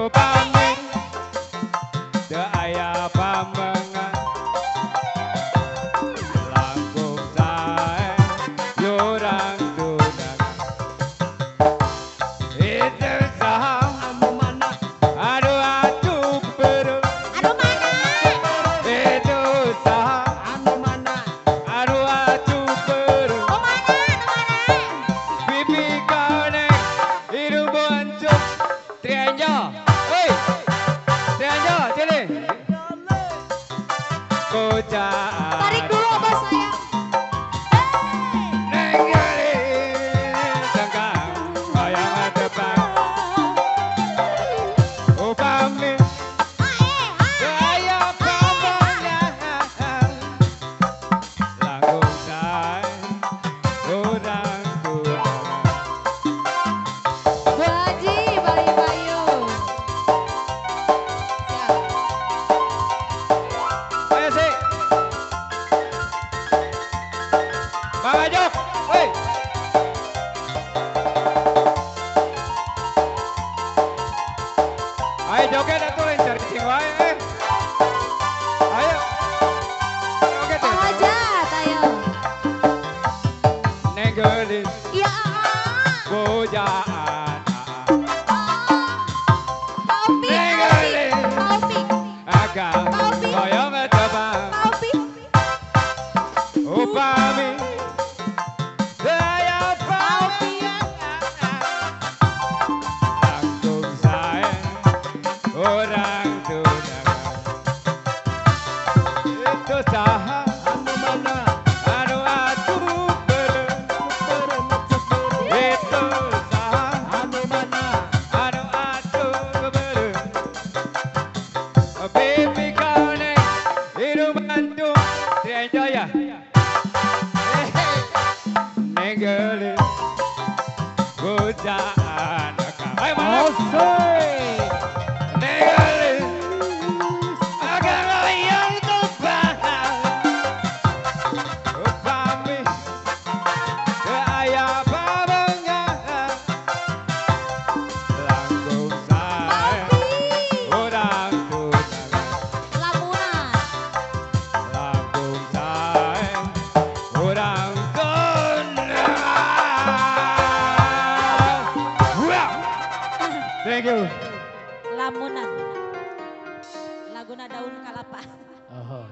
Upami teu aya pamengan langkung sae jurang tunangan. Itu saha Anu mana? Aduh atuh beureum. Anu mana? Itu saha Anu mana? Aduh atuh beureum. Oh mana? Anu mana? Pipi konek hidung boncuk Trianjo. Hei. Trianjo sini. Bocah. Tarik dulu bos saya. Hey. Neng geulis cengkang hoyong tepang. Upami teu aya pamengan langkung sae urang tunangan. Bu Haji, Bayu Bayu. Siap. Ayo sih. Bang Ajok, woi. Ayo joget atuh lain cari cing wae eh. Ayo. Joget Pak ya. Hajat, ayo. Neng geulis Iya, ah, bojaan. ah. Pak Opik, Neng Pak Opik, geulis Pak Opik, akang Pak Opik. hoyong tepang. Pak Opik. Upami teu aya Pak Opik. Langkung sae urang tunangan. Itu saha Anu mana? Anu atuh beureum. Beureum beureum. Itu saha Anu mana? Anu atuh beureum. Pipi konek hidung bandung Trianjaya. Neng geulis bujaan akang. Ayo mana? Asik. Neng geulis akang hoyong tebang. Upami teu aya pamengan langkung Pak sae Opik. urang tunangan. Lamunan. Langkung sae urang tunangan. Wah. Thank you. Lamunan. Laguna daun kalapa. Oh.